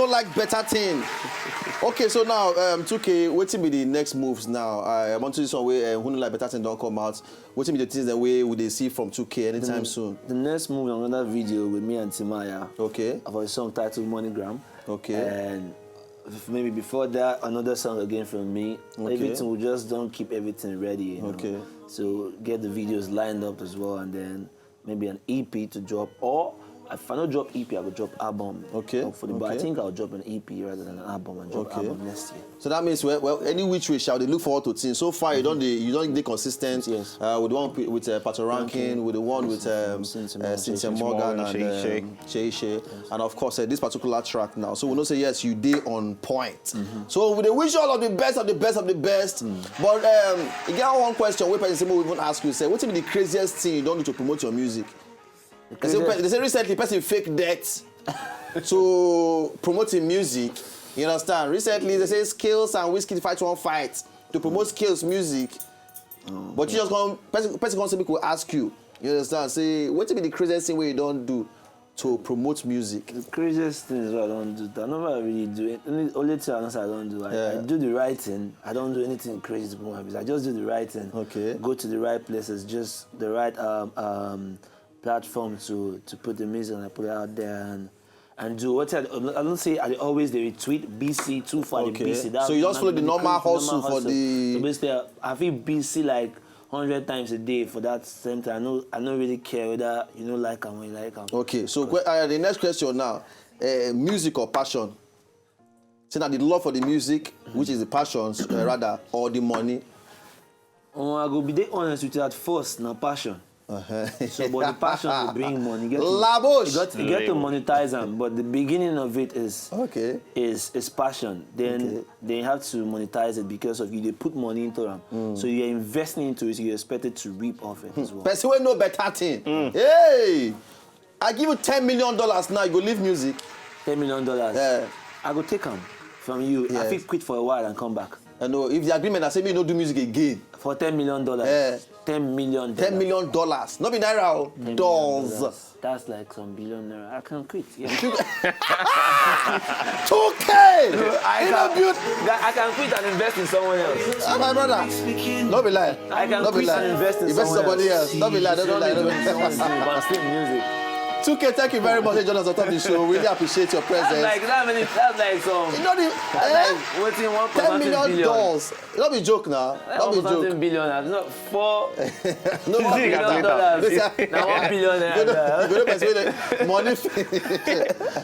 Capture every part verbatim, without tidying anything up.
Like better thing. Okay, so now, um, two K, wetin be the next moves now? I want to see some way, uh, Who No Like Better Thing don come out. Wetin be the things that we will dey see from two K anytime soon? The next move, another video with me and Timaya. Okay. Of a song titled MoneyGram. Okay. And maybe before that, another song again from me. Okay. Everything we just don't keep everything ready. You know? Okay. So get the videos lined up as well, and then maybe an E P to drop, or if I don't drop E P, I will drop album. Okay, Hopefully, but I okay. think I'll drop an E P rather than an album and drop Okay. album next year. So that means, well, well, any which way, shall they look forward to things? So far, you don't dey, you don't dey consistent. Yes. Uh, with the one p- with uh, Patoranking, with the one with um, Cynthia uh, Morgan, Cynthia Cynthia Morgan Morgan, and Shay um, Shay. Shay Shay, and of course uh, this particular track now. So we know say yes, you dey on point. So we dey wish you all of the best of the best of the best. But um, you get one question wey person say make we even ask you. Say, wetin be the craziest thing you don do to promote your music? They say, Craziest- they say recently person fake debt to promote him music. You understand? Recently they say Skills and Wizkid fight one fight to promote Skills music. But you just come, person, person come say make we ask you. You understand? Say, wetin be the craziest thing wey you don do to promote music? The craziest things I don't do. I never really do it. Only, only thing I know I don't do. I, Yeah. I do the right thing. I don't do anything crazy to promote my business. I just do the right thing. Okay. Go to the right places, just the right um, um, platform to to put the music and I put it out there and and do what I, I don't say I dey always dey retweet B C too far Okay. the B C. That So you just follow the normal crazy hustle for the So basically, I feel B C like hundred times a day for that same time. I know I don't really care whether you know like am or you like am. Okay, so que- uh, the next question now, uh, music or passion? Say na the love for the music, which is the passion, uh, rather, or the money? Um, I go be dey honest with you. At first, na passion. Uh-huh. So, but the passion will bring money. You get to, Labosh! You get, you get to monetize them, but the beginning of it is Okay. is is passion. Then they have to monetize it because of you. They put money into them, so you're investing into it. So you expect it to reap off it as well. Person wey know better thing. Hey, I give you ten million dollars now. You go leave music. Ten million dollars. Yeah. I go take them from you. I Yes. fit quit for a while and come back. I know if the agreement, I say me no do music again. For ten million dollars. Yeah. Ten million. Ten million dollars, not be naira, oh, dollars. That's like some billion naira. I can quit. Yeah. Two K. I You can, know, build. I can quit and invest in someone else. Ah, my brother, no be lie. I can No be quit lie. and invest in Invest in someone somebody else. else. No be lie. No be lie. No be lie. No be lie. Someone do, but still music. Two K, thank you very much. Hey, Jonas, on top of the show. Really appreciate your That's presence. Like that many. That's like some. You know the That's eh? like waiting one point Ten something million billion. dollars. No be joke now. Like No be one point something joke. Billion. I'm not four No billion dollars. Listen, Now one billion you go know, naira. you go know person wey dey money.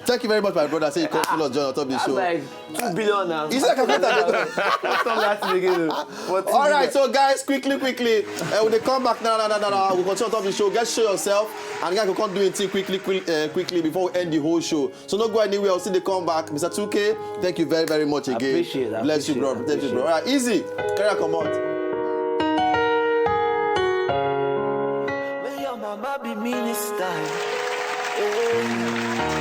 Thank you very much, my brother. Say you come follow us join on top of the That's show. Like two billion now. Is that calculator? What's up that again? What All right, so guys, quickly, quickly, uh, we dey come back now, now, now, now, now. We continue on top of the show. Get show yourself, and guys, we come do it quickly, quick, uh, quickly before we end the whole show. So no go anywhere. I'll see the come back, Mister Two K. Thank you very, very much again. Appreciate it, Bless you, bro. appreciate it, Thank you, bro. All right, easy. Carry a come out. May your mama be minister. Hey,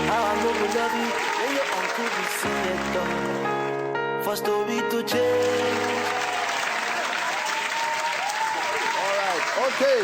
how I no go love you. May your uncle be senator. For story to change. All right, okay.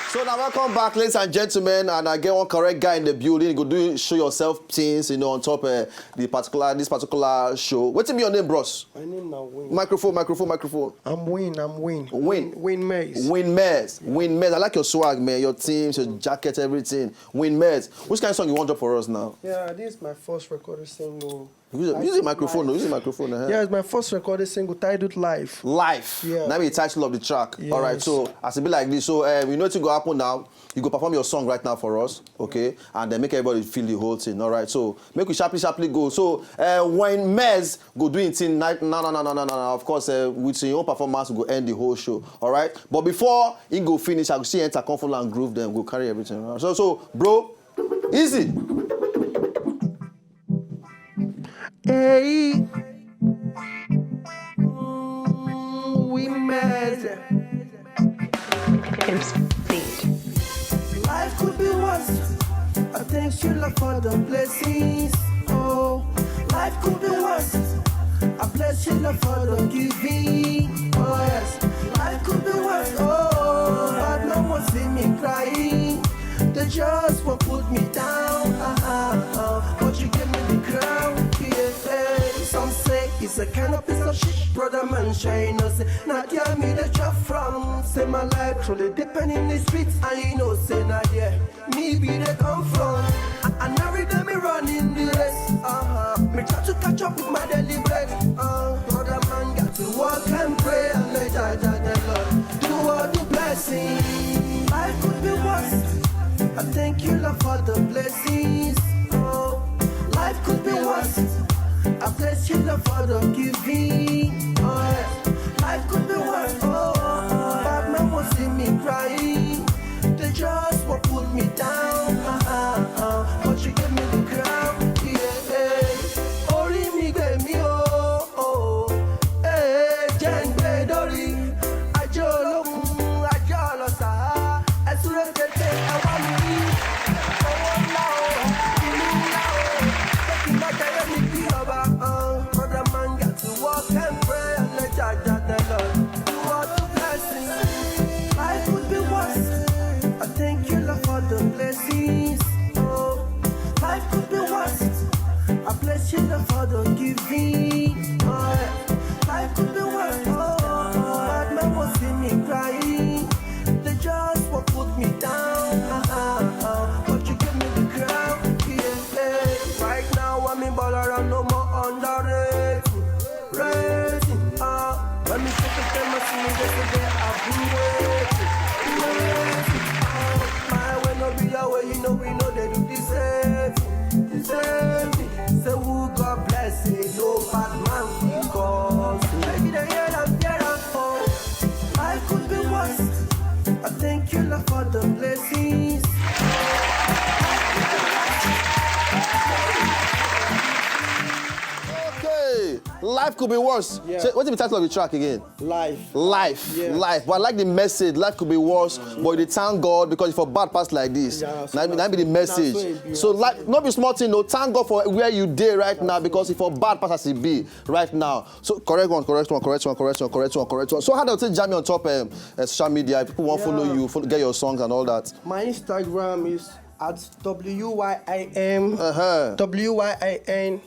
So now welcome back, ladies and gentlemen, and I get one correct guy in the building. You go do show yourself things, you know, on top of the particular this particular show. What's your name, bros? My name na Win. Microphone, microphone, microphone. I'm Win. I'm Win. Win. Win Mays. Win Mez, Win Mez. I like your swag, man. Your teams, your jacket, everything. Win Mez. Which kind of song you want drop for us now? Yeah, this is my first recorded single. Use, use the microphone, though. Use the microphone. Uh-huh. Yeah, it's my first recorded single titled Life. Life. Yeah. That be the title of the track. Yes. All right. So as it be like this, so um, you know what go happen now. You go perform your song right now for us, okay, and then make everybody feel the whole thing. All right. So make we sharply, sharply go. So uh, when Mez go do it in night, no, no, no, no, no, no, no. Of course, uh, with your own performance, we go end the whole show. All right. But before he go finish, I go see enter, come full and groove them, go carry everything. All right? So, so, bro, easy. Hey. Ooh, we mad. Pimps Beat. Life could be worse. I thank you, Lord, for the blessings. Oh, life could be worse. I bless you, Lord, for the giving. Oh, yes, life could be worse. Oh, but no one see me crying. They just will put me down. Ah, ah, ah. But you give me the crown. Yeah. Brother man, shine us. Now hear me the chop from. Say my life truly depend in the streets. I know say not there. Me be the come from. I, I never them me running the race. Uh-huh. Me try to catch up with my daily bread. Uh, brother man got to work and pray and let Jah Jah the Lord do all the blessing. Life could be worse. I thank you, Lord, for the blessings. Oh, life could be worse. I bless you, Lord, for the giving. Oh, life could be worse. Oh, bad man will see me crying. They just will put me down. Uh, uh, uh. But you give me the crown. Yeah, yeah. Orí mi gbé mi o. Oh, eh, jẹ́ n gbé dórí. Ajé olókun, ajé ọlọ́sà. Ẹ súré tètè, ẹ wá mi rí. Owó ńlá o, ìlú ńlá o. Pé kí n má jayé mi bí ọba. Uh, brother man got to work and pray and let Jah Jah the Lord do all the blessings. Life could be worse. I thank you, Lord, for the blessings. Oh, life could be worse. I bless you, Lord, for the giving. Oh, life could be worse. Oh, bad man will see me crying. They just will put me down. Uh, uh, uh. But you give me the crown. Yeah, yeah. Right now, I'm in Balaram, no more underrated. Rating, uh, when me check the time, I see me yesterday, I've been waiting. Waiting, uh, my way no be your way, you know we know they do the same thing, the same thing. Say who God bless, say no bad man we cause. Maybe the year I'm here and oh, life could be worse. I thank you, Lord, for the blessings. Okay, life could be worse. Yeah. So, what is the title of the track again? Life. Life, Yes. Life. But I like the message. Life could be worse, but if they thank God because if for bad pass like this, Yeah, so now, now that's- be the message. that's what it be. So life, not be small thing. No, thank God for where you dey right now because if for bad pass as it be right now. So correct one, correct one, correct one, correct one, correct one, correct one. So how do you jam me on top um, uh, social media? If people want follow Yeah. you, follow, get your songs and all that. My Instagram is at W Y I M Uh-huh. W Y I N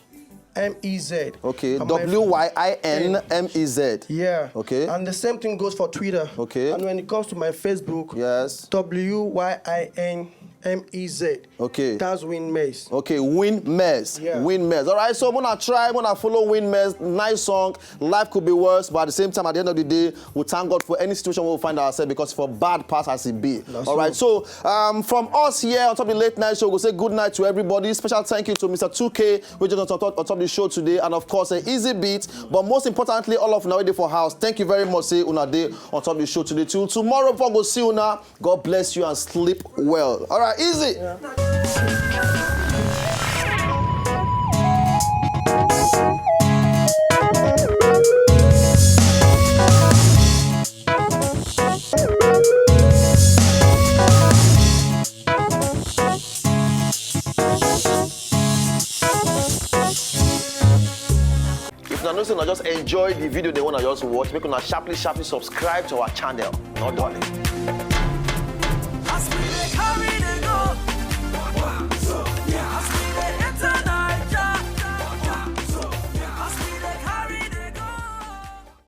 M E Z. Okay, And my- W Y I N M E Z. Yeah. Okay. And the same thing goes for Twitter. Okay. And when it comes to my Facebook, Yes. W Y I N M E Z. Okay. That's Win Maze. Okay, Win Mess. Yeah. Win Mess. All right, so I'm gonna try, I'm gonna follow Win Mess. Nice song. Life could be worse, but at the same time, at the end of the day, we thank God for any situation we find ourselves because for bad pass as it be. All right, so um, from us here on top of the late night show, we say good night to everybody. Special thank you to Mister two K, which is on top, on top of the show today, and of course, uh, Easy Beat. But most importantly, all of una wey dey for house, thank you very much. Say una dey on top of the show today. Till tomorrow, before go see una. God bless you and sleep well. All right, easy. If una know say una just enjoy the video they wanna just watch, make una sharply sharply subscribe to our channel. No darling.